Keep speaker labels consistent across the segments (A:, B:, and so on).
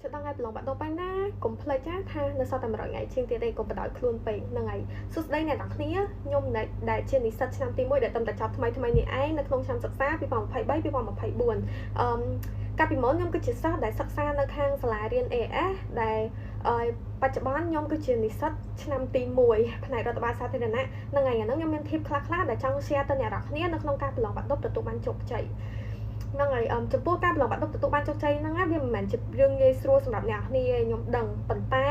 A: ជិតដល់ថ្ងៃប្រឡងបាក់ឌុបហើយណាកុំភ្លេចណាថានៅសល់តែ100ថ្ងៃជាងទៀតទេកុំបណ្ដោយខ្លួនពេកហ្នឹងហើយសួស្តីអ្នកទាំងគ្នាខ្ញុំដែលជានិស្សិតឆ្នាំទី1ដែលទើបតែចប់ថ្មីថ្មីនេះឯងនៅក្នុងឆ្នាំសិក្សា2023 2024កាលពីមុនខ្ញុំគឺជាសិស្សដែលសិក្សានៅខាងសាលារៀន AS ដែលបច្ចុប្បន្នខ្ញុំគឺជានិស្សិតឆ្នាំទី1ផ្នែករដ្ឋបាលសាធារណៈហ្នឹងហើយអាហ្នឹងខ្ញុំមាន tip ខ្លះៗដែលចង់ share ទៅអ្នកទាំងគ្នានៅក្នុងការប្រឡងបាក់ឌុបទទួលបានជោគជ័យហ្នឹងហើយចំពោះការប្រឡងបាក់ឌុបទទួលបានជោគជ័យហ្នឹងវាមិនមែនជារឿងងាយស្រួលសម្រាប់អ្នកគ្នាទេខ្ញុំដឹងប៉ុន្តែ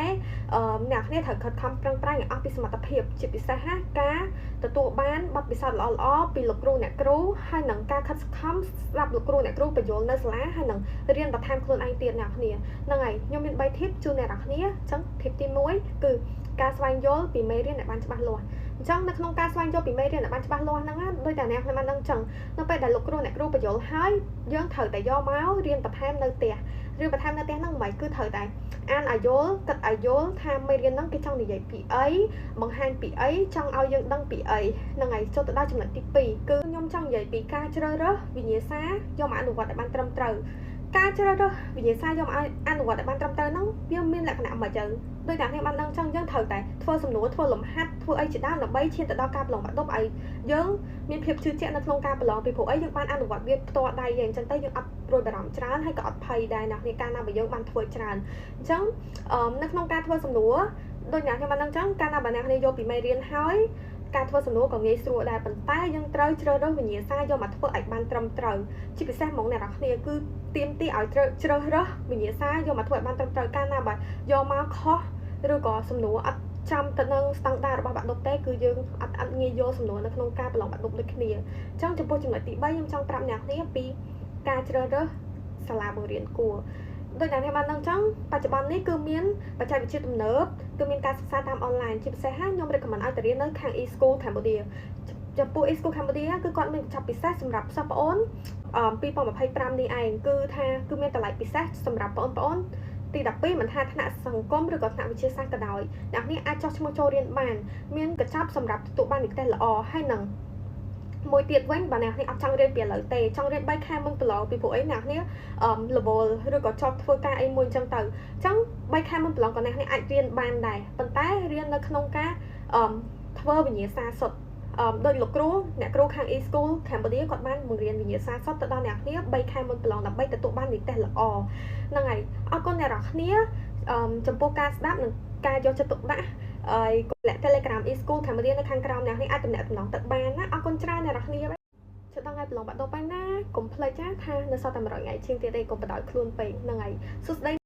A: អ្នកគ្នាត្រូវខិតខំប្រឹងប្រែងឲ្យអស់ពីសមត្ថភាពជាពិសេសណាការទទួលបានបទពិសោធន៍ល្អៗពីលោកគ្រូអ្នកគ្រូហើយនឹងការខិតខំស្ដាប់លោកគ្រូអ្នកគ្រូពន្យល់នៅសាលាហើយនឹងរៀនបន្ថែមខ្លួនឯងទៀតអ្នកគ្នាហ្នឹងហើយខ្ញុំមាន3 tip ជូនអ្នកគ្នាអញ្ចឹង tip ទី1គឺការស្វែងយល់ពីមេរៀនឲ្យបានច្បាស់លាស់អញ្ចឹងនៅក្នុងការស្វែងយល់ពីមេរៀនឲ្យបានច្បាស់លាស់ហ្នឹងណាដូចតែអ្នកខ្ញុំបានដឹងអញ្ចឹងនៅពេលដែលលោកគ្រូអ្នកគ្រូពន្យល់ហើយយើងត្រូវតែយកមករៀនបន្ថែមនៅផ្ទះរៀនបន្ថែមនៅផ្ទះហ្នឹងមិនគឺត្រូវតែអានឲ្យយល់គិតឲ្យយល់ថាមេរៀនហ្នឹងគេចង់និយាយពីអីបង្ហាញពីអីចង់ឲ្យយើងដឹងពីអីហ្នឹងហើយចូលទៅដល់ចំណុចទី2គឺខ្ញុំចង់និយាយពីការជ្រើសរើសវិញ្ញាសាយកមកអនុវត្តឲ្យបានត្រឹមត្រូវការជ្រើសរើសវិញ្ញាសាយកមកអនុវត្តឲ្យបានត្រឹមត្រូវហ្នឹងវាមានលក្ខណៈមិនចឹងដោយតែអ្នកបានដឹងចឹងយើងត្រូវតែធ្វើសំណួរធ្វើលំហាត់ធ្វើអីជាដើមដើម្បីឈានទៅដល់ការប្រឡងបាក់ឌុបឲ្យយើងមានភាពជឿជាក់នៅក្នុងការប្រឡងពីព្រោះអីយើងបានអនុវត្តវាផ្ទាល់ដៃអញ្ចឹងទៅយើងអត់ព្រួយបារម្ភច្រើនហើយក៏អត់ភ័យដែរណានេះកាលណាបើយើងបានធ្វើច្រើនអញ្ចឹងនៅក្នុងការធ្វើសំណួរដូចអ្នកខ្ញុំបានដឹងចឹងកាលណាបើអ្នកគ្នាយកពីមេរៀនហើយការធ្វើសំណួរក៏ងាយស្រួលដែរប៉ុន្តែយើងត្រូវជ្រើសរើសវិញ្ញាសាយកមកធ្វើឲ្យបានត្រឹមត្រូវជាពិសេសហ្មងអ្នកនរគ្នាគឺទៀមទីឲ្យត្រូវជ្រើសរើសវិញ្ញាសាយកមកធ្វើឲ្យបានត្រឹមត្រូវកាលណាបើយកមកខុសឬក៏សំណួរអត់ចំទៅនឹងស្តង់ដាររបស់បាក់ឌុបទេគឺយើងអត់ងាយយល់សំណួរនៅក្នុងការប្រឡងបាក់ឌុបដូចគ្នាអញ្ចឹងចំពោះចំណុចទី3ខ្ញុំចង់ប្រាប់អ្នកគ្នាពីការជ្រើសរើសសាលាបង្រៀនគួរដូចអ្នកនេះបានដឹងចឹងបច្ចុប្បន្ននេះគឺមានបច្ចេកវិទ្យាទំនើបគឺមានការសិក្សាតាមអនឡាញជាពិសេសខ្ញុំ recommend ឲ្យទៅរៀននៅខាង e-school Cambodia ចំពោះ e-school Cambodia គឺគាត់មានកញ្ចប់ពិសេសសម្រាប់សិស្សប្អូន2025នេះឯងគឺថាគឺមានតម្លៃពិសេសសម្រាប់បងប្អូនទី12មិនថាថ្នាក់សង្គមឬក៏ថ្នាក់វិទ្យាសាស្ត្រក៏ដោយអ្នកនេះអាចចុះឈ្មោះចូលរៀនបានមានកញ្ចប់សម្រាប់ទទួលបាននិទ្ទេសល្អហើយនឹងមួយទៀតវិញបើអ្នកនេះអត់ចង់រៀនពីឥឡូវទេចង់រៀន3ខែមុនប្រឡងពីព្រោះអីអ្នកនេះអឺ level ឬក៏ចប់ធ្វើការអីមួយអញ្ចឹងទៅអញ្ចឹង3ខែមុនប្រឡងក៏អ្នកនេះអាចរៀនបានដែរប៉ុន្តែរៀននៅក្នុងការអឺធ្វើវិញ្ញាសាសុទ្ធអឺដោយលោកគ្រូអ្នកគ្រូខាង e-school Cambodia គាត់បានបង្រៀនវិញ្ញាសាសុទ្ធទៅដល់អ្នកគ្នា3ខែមុនប្រឡងដើម្បីទទួលបាននិទ្ទេសល្អហ្នឹងហើយអរគុណអ្នកនរគ្នាអឺចំពោះការស្ដាប់និងការយកចិត្តទុកដាក់ហើយកុំលាក់ Telegram e-school Cambodia នៅខាងក្រោមអ្នកនេះអាចទំនាក់ទំនងទៅបានណាអរគុណច្រើនអ្នកនរគ្នាជិតដល់ថ្ងៃប្រឡងបាក់ឌុបហើយណាកុំភ្លេចណាថានៅសល់តែ100ថ្ងៃជាងទៀតទេកុំបណ្ដោយខ្លួនពេកហ្នឹងហើយសួស្តី។